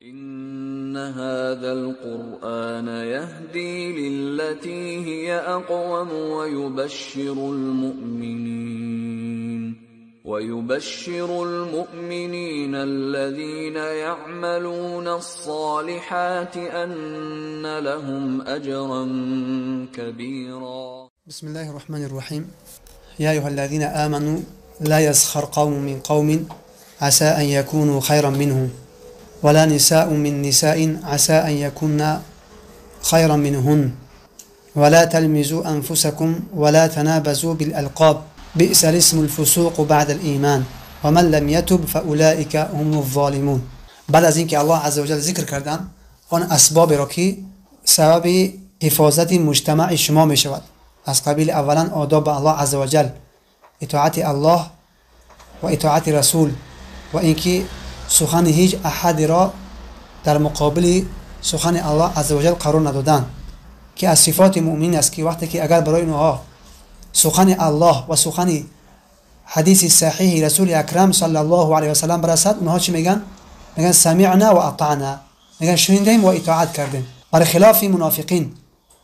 إن هذا القرآن يهدي للتي هي أقوم ويبشر المؤمنين الذين يعملون الصالحات أن لهم أجرا كبيرا. بسم الله الرحمن الرحيم. يا أيها الذين آمنوا لا يسخر قوم من قوم عسى أن يكونوا خيرا منهم ولا نساء من نساء عسى أن يكون خيرا منهن ولا تلمزوا أنفسكم ولا تنابزوا بالألقاب بئس الاسم الفسوق بعد الإيمان ومن لم يتب فأولئك هم الظالمون. بعد از اینکه الله عزوجل ذکر کردن آن اسبابی را که سبب حفاظت مجتمع شما می شود، از قبیل اولا آداب الله عزوجل، اطاعت الله و اطاعت رسول و اینکه سخن هیچ احدی را در مقابل سخن الله عزوجل قرار ندادن، که از صفات مؤمن است که وقتی که اگر برای اونها سخن الله و سخن حدیث صحیح رسول اکرم صلی الله علیه و سلم برسد، اونها چی میگن؟ میگن سمعنا و اطعنا، میگن شنیدیم و اطاعت کردیم. بر خلاف منافقین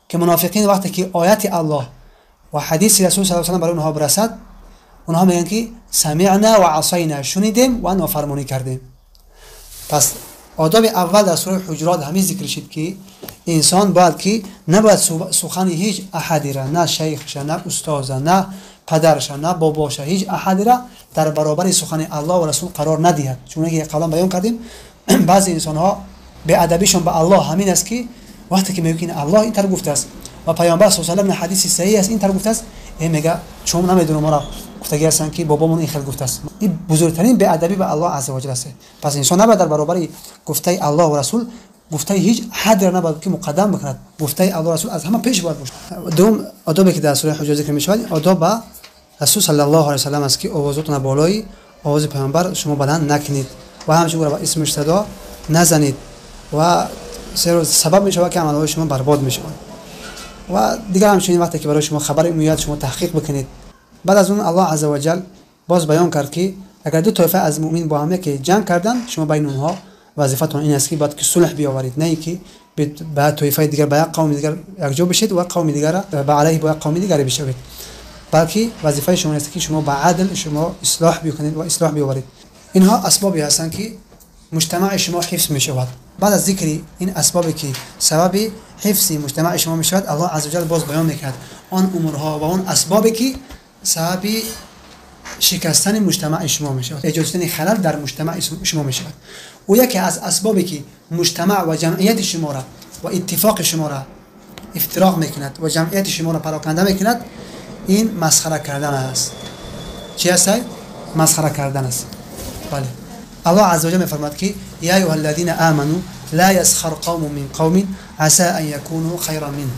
که منافقین وقتی که آیت الله و حدیث رسول صلی الله علیه و سلم برای اونها برسد، اونها میگن که سمعنا و عصینا، شنیدیم و نافرمانی کردیم. پس آداب اول در سوره حجرات همین ذکر شد که انسان باید که نباید سخن هیچ احدی را، نه شیخش، نه استاد، نه پدرش، نه باباش، هیچ احدی را در برابر سخن الله و رسول قرار ندهد. چون که قبلا بیان کردیم بعضی انسان ها به ادبیشون به الله همین است که وقتی که میگن الله این طرف گفته است و پیامبر صلی الله علیه و حدیث صحیح است این طرف گفته است، این میگه چون نمیدونم ما را گفتگی هستن که بابامون این خیلی گفته است. این بزرگترین بی‌ادبی به الله عزوجل است. پس انسان نباید در برابر گفته الله و رسول گفته هیچ حد را نباید که مقدم بکند. گفته الله و رسول از همه پیش باید باشه. دوم آدابی که در سوره حجرات ذکر می‌شود آداب به رسول صلی الله علیه و سلم است که آوازتون بالای آواز پیامبر شما بلند نکنید و همچنین با اسمش صدا نزنید و سبب می‌شود که عمل‌های شما برباد می‌شود. و دیگر همچنین وقتی که برای شما خبر میاد شما تحقیق بکنید. بعد از اون الله عزوجل باز بیان کرد که اگر دو طایفه از مؤمن با هم که جنگ کردن، شما بین اونها وظیفتون این است که باید که صلح بیاورید، نه اینکه به طایفه دیگر، به یک قوم دیگر یکجا بشید و قوم دیگر به علیه با یک قوم دیگر بشوید، بلکه وظیفه شما است که شما به عدل شما اصلاح بکنید و اصلاح بیاورید. اینها اسبابی هستند که مجتمع شما حفظ می شود. بعد از ذکر این اسبابی که سبب حفظ مجتمع شما می شود، الله عزوجل باز بیان میکرد آن امورها و آن اسبابی که سبب شکستن مجتمع شما می شود، ایجاد شدن خلل در مجتمع شما می شود. و یکی از اسبابی که مجتمع و جمعیت شما را و اتفاق شما را افتراق میکند و جمعیت شما را پراکنده میکند، این مسخره کردن است. چی است؟ مسخره کردن است. بله، الله عزوجل میفرماد که یا ایها الذین آمنوا لا یسخر قوم من قوم عسى ان یکونوا خیرا منهم.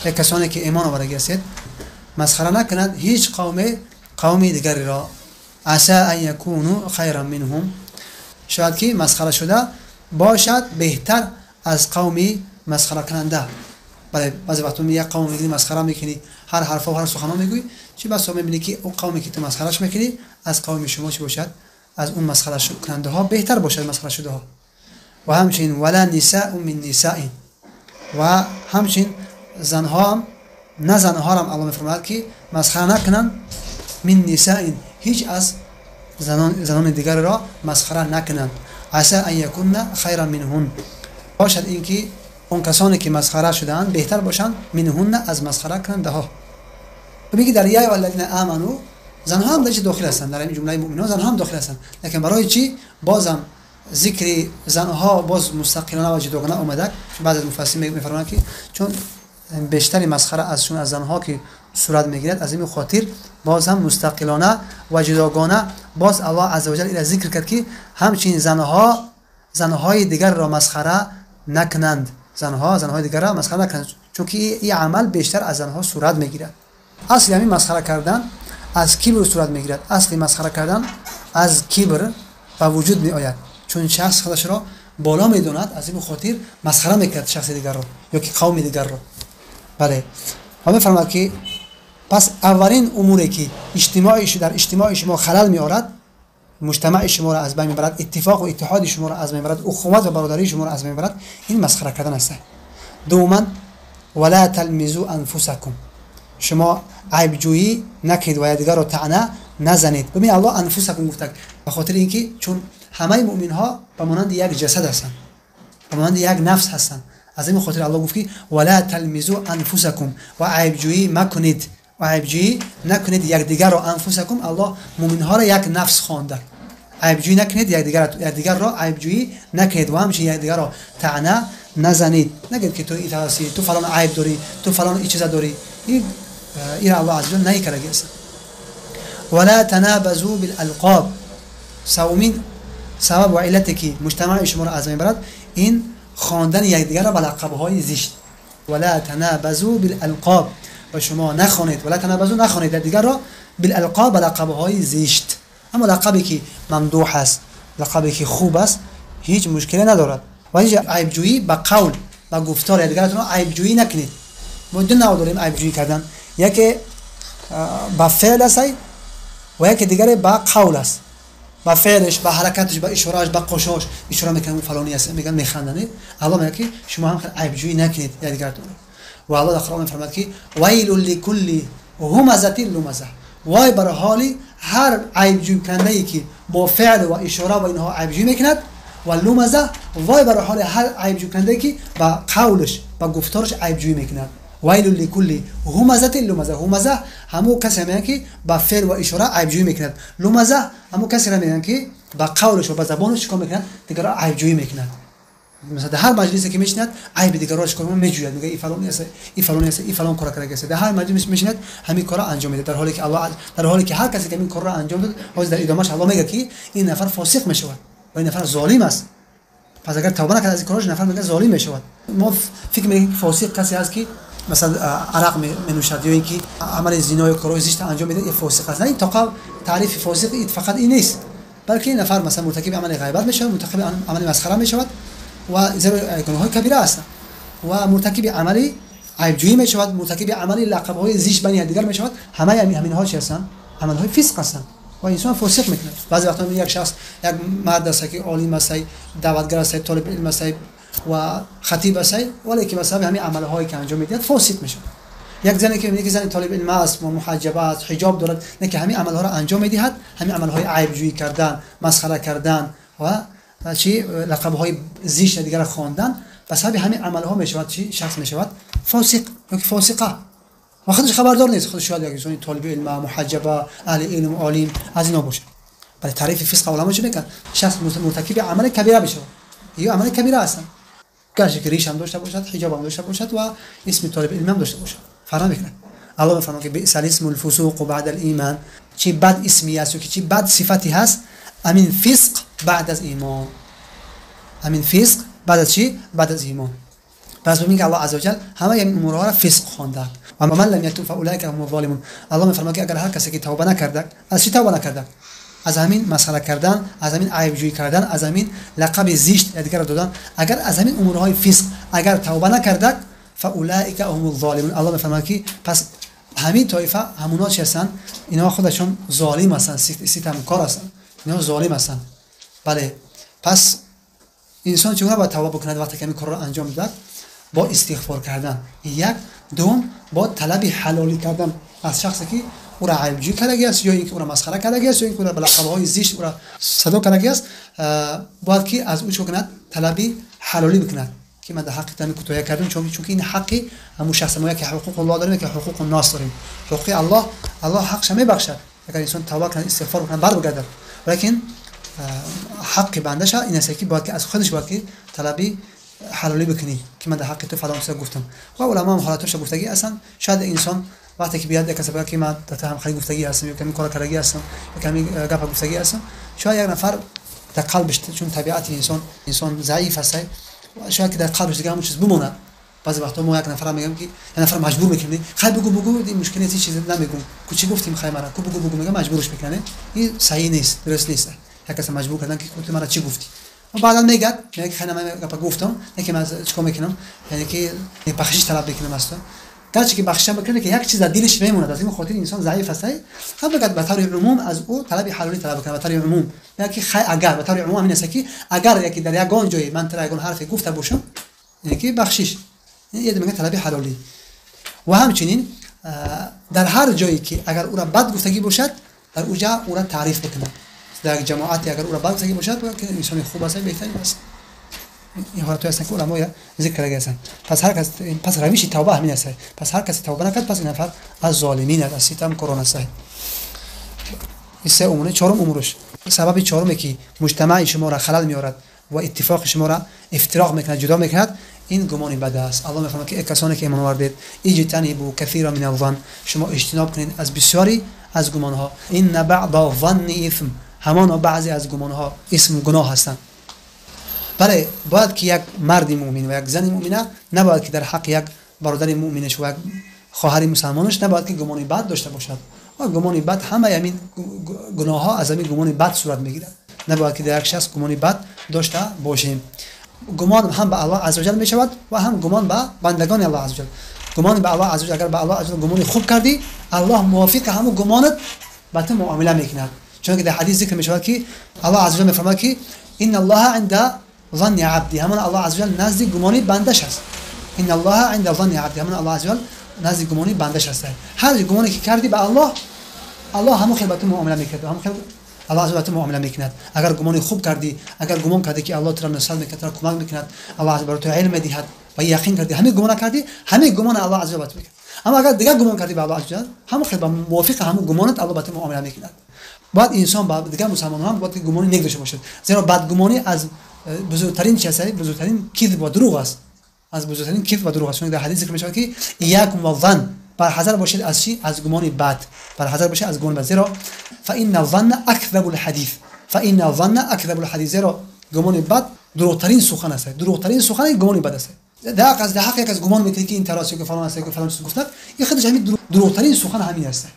یک کسانی که ایمان آورده هستید مسخره نکنند هیچ قوم دیگری را، عسى ان یکونوا خیرا منهم، شاید که مسخره شده باشد بهتر از قومی مسخره کننده. بله، بعضی وقتا یک قوم میگی مسخره میکنی، هر حرفا و هر سخنا میگویی، چی بسا میبینی که اون قومی که تو مسخرهش میکنی از قوم شما چی باشد، از اون مسخره کننده ها بهتر باشد مسخره شده ها. و همچنین ولا نساء من نساء، و همچنین زنها هم، نه زنها هم الله میفرماید که مسخره نکنند من نساء، هیچ از زنان دیگر را مسخره نکنند، عسى ان یکون خیرا منهن، باشد اینکه اون کسانی که مسخره شدهاند بهتر باشند منهن از مسخره کننده ها. میگه در یا الذین آمنوا زنها هم در داخل هستند، در این جمله مؤمنان زنها هم داخل هستند، لیکن برای چی بازم ذکر زنها باز مستقلانه و جداگانه آمده؟ بعض از مفسرین میفرمایند که چون بیشتر مسخره ازشون از زنها که صورت میگیرد، از این خاطر باز هم مستقلانه و جداگانه باز الله عزوجل را ذکر کرد که همچنین زنها زنهای دیگر را مسخره نکنند، زنهای دیگر را مسخره نکنند، چون که این عمل بیشتر از زنها صورت میگیرد. اصل همین مسخره کردن از کبر صورت میگیرد. اصل مسخره کردن از کبر به وجود می آید، چون شخص خودش را بالا میداند، از این خاطر مسخره میکرد شخص دیگر را یا که قوم دیگر را. بله، و میفرماید که پس اولین اموری که اجتماعی در اجتماع شما خلل میآورد مجتمع شما را از بین میبرد، اتفاق و اتحاد شما را از بین میبرد، اخوت و برادری شما را از بین میبرد، این مسخره کردن است. دوما ولا تلمزوا انفسکم، شما عیب جویی نکنید و یکدیگر را طعنه نزنید. ببین الله انفسکم گفته به خاطر اینکه چون همه مؤمن ها به مانند یک جسد هستند، به مانند یک نفس هستند، از این خاطر الله گفت که ولا تلمزوا انفسکم، و عیب جویی مکنید و عیب جویی نکنید یکدیگر را. انفسکم، الله مؤمن ها را یک نفس خوانده. عیب جویی نکنید یکدیگر را عیب جویی نکنید و همچنین یکدیگر را طعنه نزنید. نگید که تو این هستی، تو فلان عیب داری، تو فلان این چیزا داری. این الله عز وجل نهی کرده است. ولا تنابزوا بالالقاب، سومین سبب و علتی که مجتمع شما را از بین برد این خواندن یکدیگر را به لقب‌های زشت. ولا تنابزوا بالالقاب، و شما نخوانید، ولا تنابزوا نخوانید یکدیگر را بالالقاب، به لقب‌های زشت. اما لقبی که ممدوح است، لقبی که خوب است، هیچ مشکلی ندارد. و اینجا عیب جویی به قول و گفتار یکدیگرتون عیب جویی نکنید. ما دو نوع داریم عیب جویی کردن، یکی به فعل است و یکی دیگر به قول است. به فعلش، به حرکتش، به اشارهش، به قشاش اشاره میکنه اون فلانی است، میگن میخندن. الله میگه که شما هم عیب جویی نکنید یکدیگرتون. و الله در قرآن میفرماید که ویل لکل همزه لمزه، وای بر حال هر عیب جویی کننده ای که با فعل و اشاره و اینها عیب جویی میکند، و لمزه، وای بر حال هر عیب جویی کننده ای که با قولش، با گفتارش عیب جویی میکند. ویل لکل همزه لمزه، همزه همو کسی میگن که با فعل و اشاره عیب جویی میکند، لمزه همو کسی میگن که با قولش و با زبانش چیکار میکند، دیگران عیب جویی میکند. مثلا در هر مجلسی که میشیند عیب دیگران را چیکار میجوید، میگه این فلان است، این فلان است، این فلان کار کرده است. در هر مجلس میشیند همین کارا انجام میده، در حالی که الله، در حالی که هر کسی که این کار را انجام داد، باز در ادامهش الله میگه که این نفر فاسق میشود و این نفر ظالم است. پس اگر توبه نکرد از این کارش، نفر میگه ظالم میشود. ما فکر میکنیم فاسق کسی است که مثلا عرق می نوشد یا اینکه عمل زنا یا کارهای زشت انجام میده، این فاسق است. نه، این تا تعریف فاسق فقط این نیست، بلکه این نفر مثلا مرتکب عمل غیبت میشود، مرتکب عمل مسخره میشود و زیرا گناه‌های کبیره است، و مرتکب عمل عیب جویی میشود، مرتکب عمل لقب‌های زشت بین یکدیگر میشود. همه همین‌ها چی هستند؟ عمل‌های فسق هستند و انسان فاسق میکند. بعضی وقتا یک شخص، یک مرد است که عالم است، دعوتگر است، طالب علم است و خطیب است، ولی که بسبب همین عمل‌هایی که انجام میدهد فاسق میشود. یک زنی که میگه که زن طالب علم است و محجبه است، حجاب دارد، نه که همین عمل‌ها را انجام میدهد، همین عمل‌های عیب جویی کردن، مسخره کردن و چی لقب‌های زشت دیگر خواندن، بسبب همین عمل‌ها میشود چی؟ شخص میشود فاسق یا فاسقه و خودش خبردار نیست. خودش شاید یک انسان طالب علم، محجبه، اهل علم، عالم از اینا باشه. ولی تعریف فسق علما چی میکنن؟ شخص مرتکب عمل کبیره بشه. این عمل کبیره است، گرچه که ریش هم داشته باشد، حجاب هم داشته باشد و اسم طالب علم هم داشته باشد، فرق نمیکنه. الله میفرماید که بئس الاسم الفسوق بعد الایمان، چی بد اسمی است و چی بد صفتی هست همین فسق بعد از ایمان. همین فسق بعد از چی؟ بعد از ایمان. پس ببینید که الله عزوجل همه این امورها را فسق خوانده. و من لم یتوب فاولئک هم الظالمون. الله میفرماید که اگر هر کسی که توبه نکرده، از چی توبه نکرده؟ از همین مسخره کردن، از همین عیب جویی کردن، از همین لقب زشت دیگر دادن، اگر از همین امورهای فسق اگر توبه نکرده، فاولئک هم الظالمون. الله میفرماید که پس همین طایفه همونا چی هستن؟ اینا خودشون ظالم هستن، ستمکار هستن، اینا ظالم هستن. بله، پس انسان چگونه باید توبه بکند وقتی که همین کار را انجام داد؟ با استغفار کردن یک، دوم با طلب حلالی کردن از شخصی که او را عیب جویی کرده است یا اینکه او را مسخره کرده است یا اینکه او را به لقب‌های زشت او را صدا کرده است، باید که از او چه کند؟ طلب حلالی بکند که من در حق تمی کوتاهی کردم، چون این حقی همون شخص ما که حقوق الله داریم که حقوق الناس داریم. حقوق الله، الله حقش میبخشد اگر انسان توبه کنه، استغفار کنه، بر بگردد، ولیکن حق بندش این است که باید که از خودش باید که طلبی حلالی بکنی که من در حق تو فلان چیز گفتم. و علما هم حالتش گفتگی هستن. شاید انسان وقتی که بیاد یک کسی بگه که من در هم خیلی گفتگی هستم یا کمی کار کردگی هستم یا کمی گپ گفتگی هستم، شاید یک نفر در قلبش، چون طبیعت انسان ضعیف است، شاید که در قلبش دیگه همون چیز بمونه. بعضی وقتا ما یک نفر میگم که یک نفر مجبور میکنه، خیلی بگو بگو، این مشکل نیست، چیز نمیگم، کو چی گفتیم خیلی مرا کو بگو بگو، میگم مجبورش میکنه. این صحیح نیست، درست نیست. یک کس مجبور کردن که تو مرا چی گفتی، و بعدا میگه خیلی من گپ گفتم، نه که من چیکار میکنم، یعنی که بخشش طلب میکنم از تو. гарчи ки бахшиш бикунад, ки як чиз дар дилаш мемонад. Аз ин хотир инсон заиф аст. Ҳам бигад ба таври умум аз ӯ талаби ҳалолӣ талаб кунад, ба таври умум. Яке агар ба таври умум ҳамин аст ки агар яке дар ягон ҷое ман тара ягон ҳарфе гуфта бошам, яъне ки бахшиш, ин мегӯяд талаби ҳалолӣ. Ва ҳамчунин дар ҳар ҷое ки агар ӯра бад гуфтагӣ бошад, дар ӯ ҷо ӯра таъриф бикунад. Дар як ҷамоате агар ӯра бад гуфтагӣ бошад, ки инсони хуб аст, беҳтарин аст. Ин ҳолатҳое ҳастанд ки уламо зикр карда ҳастанд. Пас ҳар кас, пас равиши тавба ҳамин аст. Пас ҳар касе тавба накард, пас ин нафар аз золимин аст, аз ситамкорон аст. Ин се умур. Чорум умурш, сабаби чоруме ки муҷтамаи шуморо халал меорад ва иттифоқи шуморо ифтироқ мекунад, ҷудо мекунад, ин гумони бад аст. Аллоҳ мефармояд ки эй касоне ки имон овардед, иҷтанибу касира мин алзан, шумо иҷтиноб кунед аз бисёре аз гумонҳо. Инна баъда занни исм, ҳамоно баъзе аз гумонҳо исм гуноҳ ҳастанд. Бале, бояд ки як марди муъмин ва як зани муъмина набояд ки дар ҳаққи як бародари муъминаш ва як хоҳари мусалмонаш набояд ки гумони бад дошта бошад. Ва гумони бад ҳамаи ҳамин гуноҳҳо аз ҳамин гумони бад сурат мегирад. Набояд ки дар як шахс гумони бад дошта бошем. Гумон ҳам ба Аллоҳ азза ваҷал мешавад ва ҳам гумон ба бандагони Аллоҳ азза ваҷал. Гумон ба Аллоҳ азза ваҷал, агар ба Аллоҳ азза ваҷал гумони хуб кардӣ, Аллоҳ мувофиқи ҳамон гумонат ба ту муомила мекунад. Чунки дар ҳадис зикр мешавад ки Аллоҳ азза ваҷал мефармояд ки инна Аллоҳа инда занни абди, ҳамон Аллоҳ азза ваҷал назди гумони бандаш аст. Инна Аллоҳа инда занни абди, ҳамон Аллоҳ азза ваҷал назди гумони бандаш аст. Ҳар гумоне ки кардӣ ба Аллоҳ, Аллоҳ ҳамон хел ба ту муомила мекунад, ҳамон хел Аллоҳ азза ваҷал ба ту муомила мекунад. Агар гумони хуб кардӣ, агар гумон кардӣ ки Аллоҳ туро нусрат мекунад, туро кӯмак мекунад, Аллоҳ азза барои ту илм медиҳад ва яқин кардӣ, ҳамин гумона кардӣ, ҳамин гумон Аллоҳ азза ваҷал ба ту мекунад. Аммо агар дигар гумон кардӣ ба Аллоҳ азза ваҷал, ҳамон хел ба мувофиқи ҳамон гумонат Аллоҳ ба ту муомила мекунад. Бояд инсон ба дигар мусалмонон бояд гумони нек дошта бошад, зеро бадгумонӣ аз бузургтарин чи аст? Бузургтарин кизб ва дурӯғ аст. Аз бузургтарин кизб ва дурӯғ аст. Чун дар ҳадис зикр мешавад ки иякум ва зан, барҳазар бошед аз чи? Аз гумони бад. Барҳазар бошед аз гумони бад, зеро фаинна занна акзабул ҳадис, фаинна занна акзабул ҳадис, зеро гумони бад дурӯғтарин сухан аст. Дурӯғтарин сухан гумони бад аст. Дар ҳақ як аз гумон мекунӣ ки ин тараст ё ки фалон аст ё ки фалон чиз гуфтад, ин худаш ҳамин дурӯғтарин сухан ҳамин аст.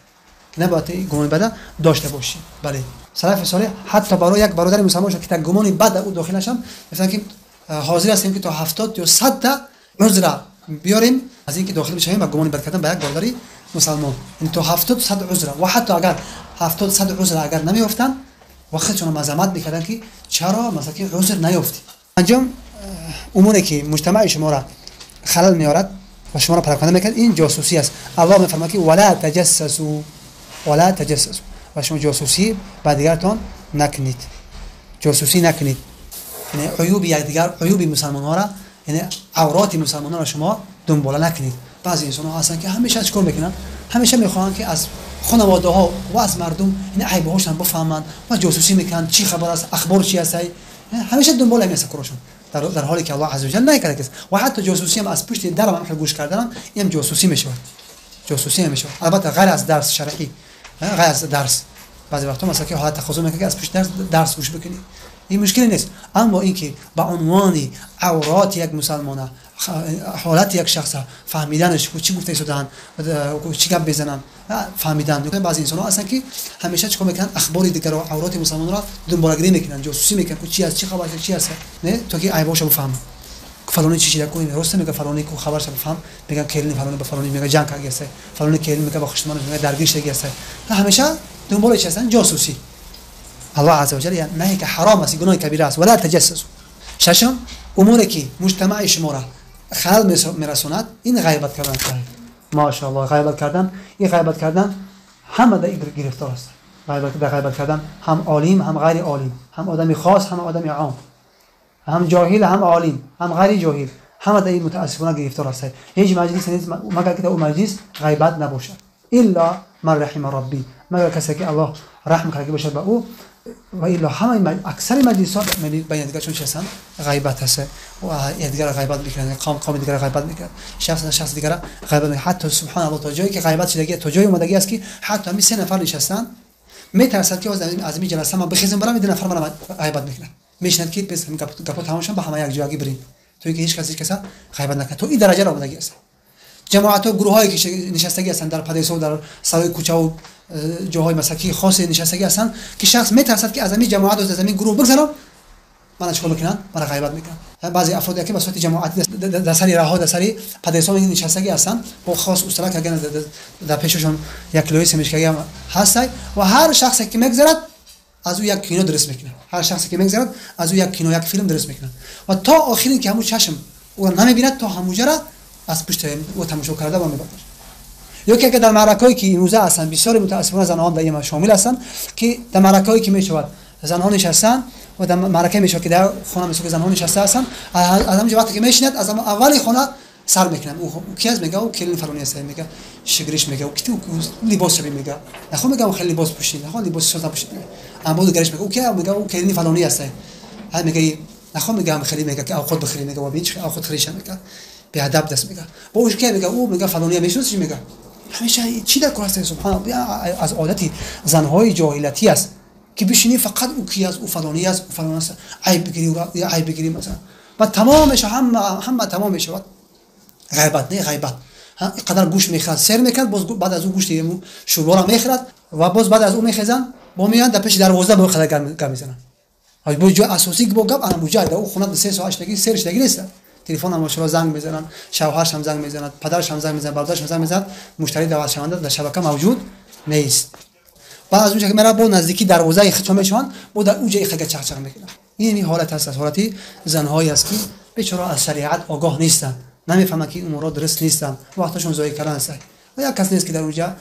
Набояд гумони бада дошта бошӣ. Бале, салафи солеҳ ҳатто барои як бародари мусалмон ки дар гумони бад ӯ дохил нашам, мефармоянд ки ҳозир ҳастем ки то 70 ё 100 та узра биёрем аз инки дохил бишавем ва гумони бад кардан ба як бародари мусалмон. Яъне то 70-100 узра, ва ҳатто агар 70-100 узра агар намеёфтанд, ва худшонро мазамат мекарданд ки чаро масалан ки узр наёфтӣ. Анҷом умуре ки муҷтамаи шуморо халал меорад ва шуморо пароканда мекунад, ин ҷосусӣ аст. Аллоҳ мефармояд ки вала таҷассасу, вала таҷассасу, ва шумо ҷосусӣ ба дигаратон накунед, ҷосусӣ накунед. Яъне уюби якдигар, уюби мусалмонҳоро, яъне авроти мусалмонҳоро шумо дунбола накунед. Баъзе инсонҳо ҳастанд ки ҳамеша чикор мекунанд? Ҳамеша мехоҳанд ки аз хонаводаҳо ва аз мардум ин айбҳошон бифаҳманд ва ҷосусӣ мекунанд, чӣ хабар аст, ахбор чи аст, ҳамеша дунбола ҳамин аст корашон. Дар ҳоле ки Аллоҳ азза ваҷал накарда кас. Ва ҳатто ҷосусӣ ҳам аз пушти дарам ҳам гӯш карданам, ин ҳам ҷосусӣ мешавад, ҷосусӣ ҳам мешавад. Албатта ғайр аз дарс шаръӣ, ғайр аз дарс. Баъзе вақтҳо масалан ки ҳолат тақозо мекунад ки аз пушти дарс гӯш бикунӣ, ин мушкиле нест. Аммо ин ки ба унвони авроти як мусалмона, ҳолати як шахса фаҳмиданаш, чӣ гуфта истодаанд, чӣ гап мезананд, фаҳмидан. Баъзе инсонҳо ҳастанд ки ҳамеша чӣ кор мекунанд? Ахбори дигарро, авроти мусалмонро дунболагирӣ мекунанд, ҷосусӣ мекунанд, чи аст, чӣ хабар, чи аст, не, то ки айбҳоша бифаҳманд. Фалони чӣ шида, рост мега фалони ку хабарша бифаҳм, меган келини фалони ба фалони мега ҷанг карда аст, фалони келин мега ба хушмонаш мега даргир шуда аст. Ҳамеша дунболи чи ҳастанд? Ҷосусӣ. Аллоҳ азза ваҷал наҳи ки ҳаром аст, гуноҳи кабира аст. Вала таҷассасу. Шашум умуре ки муҷтамаи шуморо халал мерасонад, ин ғайбат кардан аст. Машааллоҳ, ғайбат кардан, ин ғайбат кардан ҳама дар гирифтор аст. Дар ғайбат кардан ҳам олим, ҳам ғайри олим, ҳам одами хос, ҳам одами ом, ҳам ҷоҳил, ҳам олим, ҳам ғайри ҷоҳил, ҳама дар ин мутаассифона гирифтор аст. Ҳеҷ маҷлис нест магар ки дар он маҷлис ғайбат набошад. Илла ман раҳима рабби, магар касе ки Аллоҳ раҳм карда бошад ба ӯ. Ва илла ҳамаи аксари маҷлисҳо байни дигар чун чи ҳастанд? Ғайбат ҳаст ва якдигарро ғайбат мекунанд, қавми дигарро ғайбат мекунанд, шахс шахси дигарро ғайбат мекунад. Ҳатто субҳаналлоҳ то ҷое ки ғайбат шудагӣ, то ҷое омадагӣ аст ки ҳатто ҳамин се нафар нишастанд, метарсад ки аз ин ҷаласа ман бихезам барам, ду нафар маро ғайбат мекунанд. Мешинад ки пес гапҳо тамом шаванд, ба ҳама якҷоягӣ бирем, то ин ки ҳеҷ кас ҳеҷ каса ғайбат накунад. То ин дараҷаро омадагӣ аст. Ҷамоатҳо, гурӯҳҳое ки нишастагӣ ҳастанд дар падесо, дар сарои кӯчаву ҷоҳои масакии хосе нишастагӣ ҳастанд ки шахс метарсад ки аз ҳамин ҷамоат, аз ҳамин гурӯҳ бигзарам, мана чикор мекунанд? Мана ғайбат мекунанд. Баъзе афроде ки ба сурати ҷамоатӣ дар сари раҳо, дар сари падесо нишастагӣ ҳастанд, бо хос усталак агар дар пешашон як килои семечкагӣ ҳам ҳастай ва ҳар шахсе ки мегзарад аз ӯ як кино дуруст мекунад. Ҳар шахсе ки мегзарад аз ӯ як кино, як филм дуруст мекунад ва то охирин ки ҳамун чашм ӯро намебинад, то ҳамуҷара аз пушти ӯ тамошо карда ва мебарад. Ё ки агар дар маъракаҳое ки имрӯза ҳастанд, бисёре мутаассифона занҳо дар ин шомил ҳастанд, ки дар маъракаҳое ки мешавад занҳо нишастанд ва дар маъракае мешавад ки дар хона мисол ки занҳо нишаста ҳастанд, аз ҳамон ҷо вақте ки мешинад, аз ҳамон аввали хона сар мекунанд. Ӯ ки аст? Мега ӯ келин фалонӣ аст, мега шигриш, мега ӯ ки либос шаби, мега нахо, мега ӯ хеле либос пӯшид, нахо либоси соз напӯшид, аммо дигариш мега ӯ ки, мега ӯ келини фалонӣ аст, ҳа мега нахо, мега ҳам хеле мега ки авқот бихӯри, мега ва бин чи авқот хӯриша, мега беадаб даст, мега бо ӯш ки, мега ӯ мега фалония мешиносиш, мега ҳамеша чӣ дар кор аст? Субҳаналлоҳ, аз одати занҳои ҷоҳилатӣ аст ки бишинӣ фақат ӯ ки аст, ӯ фалонӣ аст, ӯ фалон аст, айб бигирӣ, айб бигирӣ масалан. Ва тамом мешавад, ҳама тамом мешавад. Ғайбат не, ғайбат. Инқадар гӯшт мехӯрад, сер мекунад, боз баъд аз ӯ гӯшти шӯрборо мехӯрад ва боз баъд аз ӯ мехезанд, бо меоянд дар пеши дарвоза бо қадар гап мезананд. Боз ҷои асосӣ бо гап ана муҷа дар ӯ хона се соат шудагӣ, сер шудагӣ нест. Телефон ҳам шуро занг мезананд, шавҳарш ҳам занг мезанад, падараш ҳам занг мезанад, бародараш ҳам занг мезанад, муштарӣ даъватшаванда дар шабака мавҷуд нест. Баъд аз онҷа ки меравад, бо наздикии дарвозаи худшон мешаванд, бо дар уҷа ихага чақчақ мекунанд. Ин ҳолат аст, аз ҳолати занҳое аст ки бечора аз шариат огоҳ нестанд, намефаҳманд ки умурҳо дуруст нестанд, вақташон зоеъ кардан аст. Ва як кас нест ки дар уҷа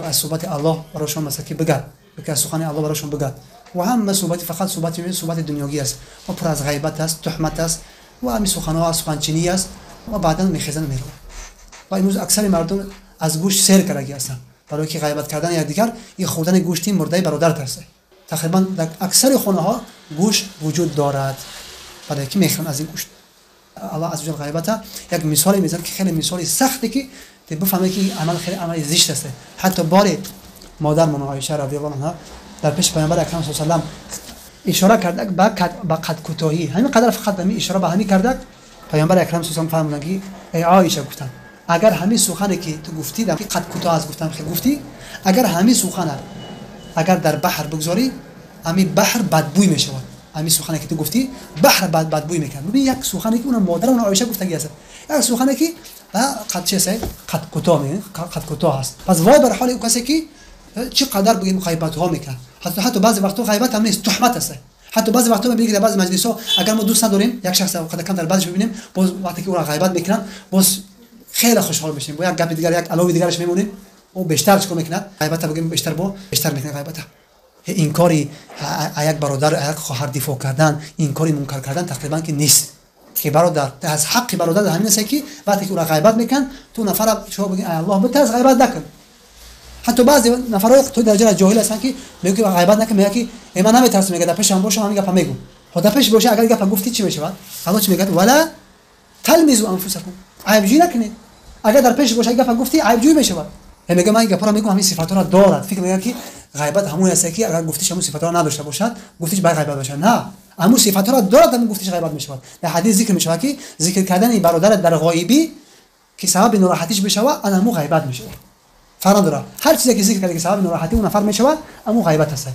аз суҳбати Аллоҳ барошон масалан ки бигад, ки аз сухани Аллоҳ барошон бигад. Ва ҳама суҳбати фақат суҳбати дунёгӣ аст ва пур аз ғайбат аст, туҳмат аст ва ҳамин суханҳо аз суханчинӣ аст ва баъдан мехезанд мераванд. Ва имрӯз аксари мардум аз гӯшт сер кардагӣ ҳастанд, барои ки ғайбат кардани якдигар ин хӯрдани гӯшти мурдаи бародар аст. Тақрибан дар аксари хонаҳо гӯшт вуҷуд дорад, барои ки мехӯранд аз ин гӯшт. Аллоҳ азза ваҷал ғайбата як мисоле мезанад ки хеле мисоли сахте ки бифаҳмед ки амал хеле амали зишт аст. Ҳатто боре модармон Оиша радиаллоҳу анҳа дар пеши паёмбар акрам саллаллоҳу алайҳи васаллам ишора кардак ба қадкӯтоҳӣ, ҳамин қадар фақат ҳамин ишора ба ҳамин кардак, паёмбар акрам саллаллоҳу алайҳи васаллам фармуданд ки эй Оиша, гуфтанд, агар ҳамин сухане ки ту гуфтӣ дар қадкӯтоҳ аст, гуфтам хел гуфтӣ, агар ҳамин сухана агар дар баҳр бигзорӣ, ҳамин баҳр бадбӯй мешавад. Ҳамин сухане ки ту гуфтӣ баҳр бадбӯй мекунад. Бибин як сухане ки уна модарам Оиша гуфтагӣ аст, як сухане ки қад чи аст, қадкӯтоҳ, қадкӯтоҳ аст. Пас вой бар ҳоли ӯ касе ки чӣ қадар бигем ғайбатҳо мекунад. Ҳатто баъзе вақтҳо ғайбат ҳам нест, туҳмат аст. Ҳатто баъзе вақтҳо мебинем ки дар баъзе маҷлисҳо агар мо дӯст надорем як шахс қадар кам дар баъзеш мебинем, боз вақте ки ӯро ғайбат мекунанд, боз хеле хушҳол мешавем, бо як гапи дигар, як алови дигараш мемонем, ӯ бештар чикор мекунад? Ғайбата бигем бештар бо бештар мекунад ғайбата. Инкори як бародар, як хоҳар дифоъ кардан, инкори мункар кардан тақрибан ки нест. Ки бародар аз ҳаққи бародар ҳамин аст ки вақте ки ӯро ғайбат мекунанд, ту нафара шумо бигӣ Аллоҳ битарс, ғайбат накун. Ҳатто баъзе нафарҳои то дараҷа ҷоҳил ҳастанд ки мегӯянд ки ғайбат накун, мегӯяд ки э ман наметарсам, мегӯяд дар пешам бошам ҳамин гапа мегӯм. Хо дар пеш боша агар гапа гуфтӣ чӣ мешавад? Аллоҳ чӣ мегӯяд? Вала талмизу анфусакум, айбҷӯӣ накунед. Агар дар пеш боша гапа гуфтӣ, айбҷӯӣ мешавад. Мегӯяд ман ин гапаро мегӯм, ҳамин сифатҳоро дорад. Фикр мекунад ки ғайбат ҳамон аст ки агар гуфтиш ҳамон сифатҳоро надошта бошад, гуфтиш бай ғайбат бошад. На, ҳамон сифатҳоро дорад, ҳамон гуфтиш ғайбат мешавад. Дар ҳадис зикр мешавад ки зикр кардани бародарат дар ғоибӣ ки сабаби нороҳатиш бишавад, ана ҳамон ғайбат мешавад. Фарқ надорад, ҳар чизе ки зикр карда ки сабаби нороҳатии он нафар мешавад, ҳамон ғайбат аст.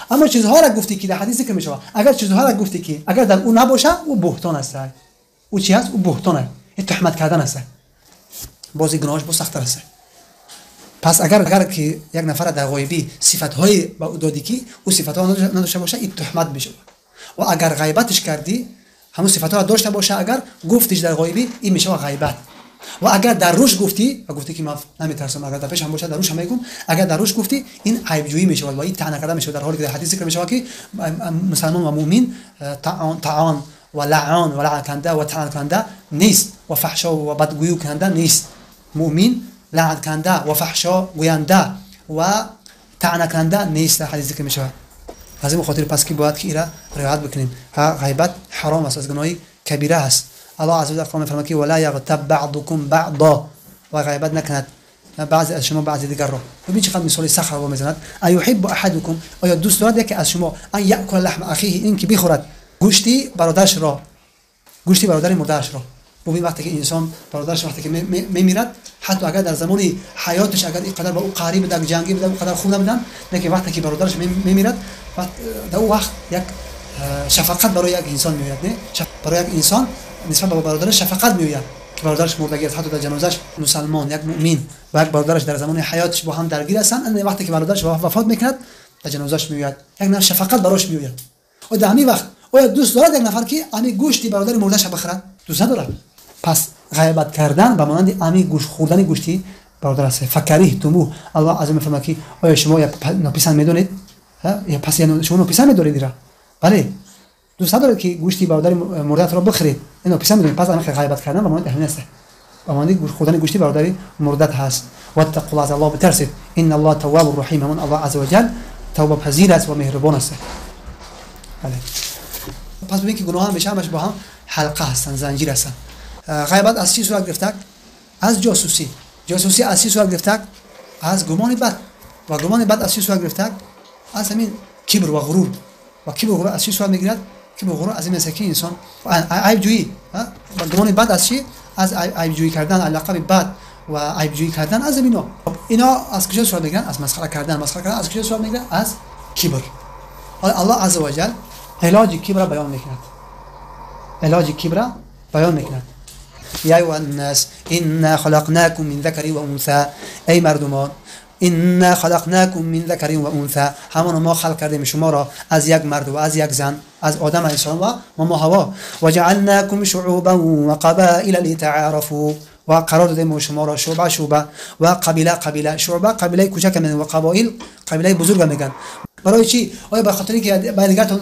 Аммо чизҳоро гуфтӣ ки дар ҳадис зикр мешавад, агар чизҳоро гуфтӣ ки агар дар ӯ набошад, ӯ буҳтон аст. Ӯ чӣ аст? Ӯ буҳтон аст, ин туҳмат кардан аст. Боз ин гуноҳаш боз сахттар аст. Пас агар ки як нафар дар ғоибӣ сифатҳое ба ӯ додӣ ки ӯ сифатҳоро надошта бошад, ин туҳмат мешавад. Ва агар ғайбатиш кардӣ, ҳамон сифатҳоро дошта бошад, агар гуфтиш дар ғоибӣ, ин мешавад ғайбат. Ва агар дар рӯш гуфтӣ ва гуфтӣ ки ман наметарсам, агар дар пешам бошад дар рӯшам мегӯм, агар дар рӯш гуфтӣ, ин айбҷӯӣ мешавад ва ин таъна карда мешавад, дар ҳоле ки дар ҳадис зикр мешавад ки мусалмон ва мӯмин таъон ва лаъон ва лаън кунанда ва таъна кунанда нест ва фаҳшо ва бадгӯӣ кунанда нест. Мӯмин лаън кунанда ва фаҳшо гӯянда ва таъна кунанда нест, дар ҳадис зикр мешавад. Аз ин хотир пас ки бояд ки ира риоят бикунем. Ғайбат ҳаром аст, аз гуноҳи кабира аст. Аллоҳ азза ва ҷалла мефармояд ки вала яғтаб баъдукум баъда, ва ғайбат накунад баъзе аз шумо баъзе дигарро. Бибин чӣ қадр мисоли сахт Аллоҳ мезанад. Аюҳиббу аҳадукум, оё дӯст дорад яке аз шумо ан яъкула лаҳма ахиҳи, ин ки бихӯрад гӯшти бародарашро, гӯшти бародари мурдаашро. Бубин вақте ки инсон бародараш вақте ки мемирад, ҳатто агар дар замони ҳаёташ агар ин қадар ба ӯ қариб буда, ҷангӣ буда, ӯ қадар хуб набуданд, лекин вақте ки бародараш мемирад, дар ӯ вақт як шафқат барои як инсон меояд, не? Барои як инсон нисбат ба бародараш шафқат меояд ки бародараш мурдагӣ аст, ҳатто дар ҷанозааш мусалмон, як муъмин ва як бародараш дар замони ҳаёташ бо ҳам даргир ҳастанд, вақте ки бародараш вафот мекунад дар ҷанозааш меояд, як нафар шафқат барош меояд. Оё дар ҳамин вақт оё дӯст дорад як нафар ки ҳамин гӯшти бародари мурдаша бихӯрад? Дӯст надорад. Пас ғайбат кардан ба монанди ҳамин гӯшт хӯрдани гӯшти бародар аст. Факариҳтумуҳ, Аллоҳ азза мефармояд ки оё шумо нописанд медонед? Пас шумо нописанд медоред ира? Бале, дӯст надоред ки гӯшти бародари мурдатро бихӯред, нописанд медонед. Пас ҳамин ғайбат кардан ба монанди ҳамин аст, ба монанди хӯрдани гӯшти бародари мурдат ҳаст. Ваттақуллоҳ, аз Аллоҳ битарсед. Инналлоҳа таввабур раҳим, ҳамон Аллоҳ азза ва ҷал тавбапазир аст ва меҳрубон аст. Бале, пас бибин ки гуноҳ ҳамеша ҳамаш бо ҳам ҳалқа ҳастанд, занҷир ҳастанд. Ғайбат аз чӣ сурат гирифтак? Аз ҷосусӣ. Ҷосусӣ аз чӣ сурат гирифтак? Аз гумони бад. Ва гумони бад аз чӣ сурат гирифтак? Аз ҳамин кибр ва ғурур. Ва кибр ва ғурур аз чӣ сурат мегирад? Кибр ва ғурур аз ин аст ки инсон айбҷӯӣ, ва гумони бад аз чӣ? Аз айбҷӯӣ кардан, лақаби бад ва айбҷӯӣ кардан аз ино. Ино аз куҷо сурат мегиранд? Аз масхара кардан. Масхара кардан аз куҷо сурат мегирад? Аз кибр. Ҳоло Аллоҳ азза ва ҷал илоҷи кибрро баён мекунад. Илоҷи кибрро баён мекунад. Я айюҳан-нас инна халақнакум мин закарин ва унса, эй мардумон, инна халақнакум мин закарин ва унса, ҳамоно мо халқ кардем шуморо аз як мард ва аз як зан, аз Одам алайҳиссалом ва мо Ҳаво. Ва ҷаалнакум шуъубан ва қабоила литаъарафу, ва қарор додем шуморо шуъба шуъба ва қабила қабила. Шуъба қабилаи кучака мегӯянд ва қабоил қабилаи бузурга мегӯянд. Барои чӣ? Оё ба хотире ки ба дигаратон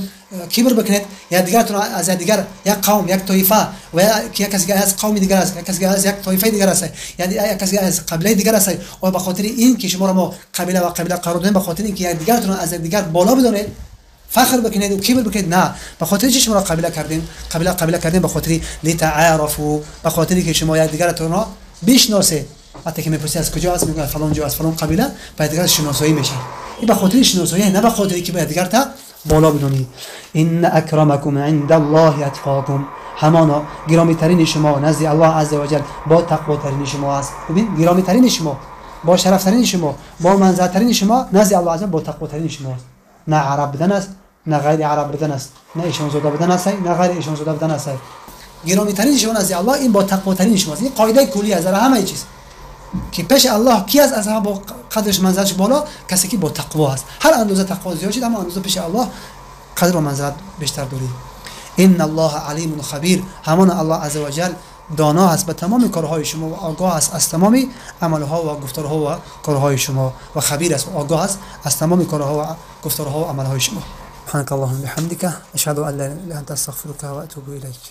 кибр бикунед, я дигаратон аз дигар як қавм, як тоифа, ва як касе аз қавми дигар аст, як касе аз як тоифаи дигар аст, я касе аз қабилаи дигар аст. Оё ба хотири ин ки шуморо мо қабила ва қабила қарор додем, ба хотири ин ки як дигаратон аз дигар боло бидонед, фахр бикунед ва кибр бикунед? На, ба хотири чӣ шуморо қабила кардем? Қабила қабила кардем ба хотири литаъарафу, ба хотири ки шумо як дигаратонро бишносед. Вақте ки мепурсӣ аз куҷо аст, мегӯяд фалон ҷо аст, фалон қабила, ба дигар шиносоӣ мешавад. Ин ба хотири шиносоӣ, на ба хотири ки ба дигарта боло бидонӣ. Инна акрамакум индаллоҳи атқокум, ҳамоно гиромитарини шумо назди Аллоҳ азза ва ҷал бо тақвотарини шумо аст. Бибин, гиромитарини шумо, бо шарафтарини шумо, бо манзилаттарини шумо назди Аллоҳ азза бо тақвотарини шумо аст. На араб будан аст, на ғайри араб будан аст, на ишонзода будан аст, на ғайри ишонзода будан аст. Гиромитарини шумо назди Аллоҳ ин бо тақвотарини шумо аст. Ин қоидаи куллӣ аст дар ҳамаи чиз, ки пеши Аллоҳ ки аст аз ҳама бо қадраш манзилаташ боло? Касе ки бо тақво аст. Ҳар андоза тақво зиёд шуд, ҳамон андоза пеши Аллоҳ қадр ва манзилат бештар дорӣ. Инналлоҳа алимун хабир, ҳамон Аллоҳ азза ва ҷал доно аст ба тамоми корҳои шумо ва огоҳ аст аз тамоми амалҳо ва гуфторҳо ва корҳои шумо, ва хабир аст ва огоҳ аст аз тамоми корҳо ва гуфторҳо ва амалҳои шумо. Субҳанакаллоҳумма биҳамдика, ашҳаду ан ла илаҳа илла анта, астағфирука ва атубу илайк.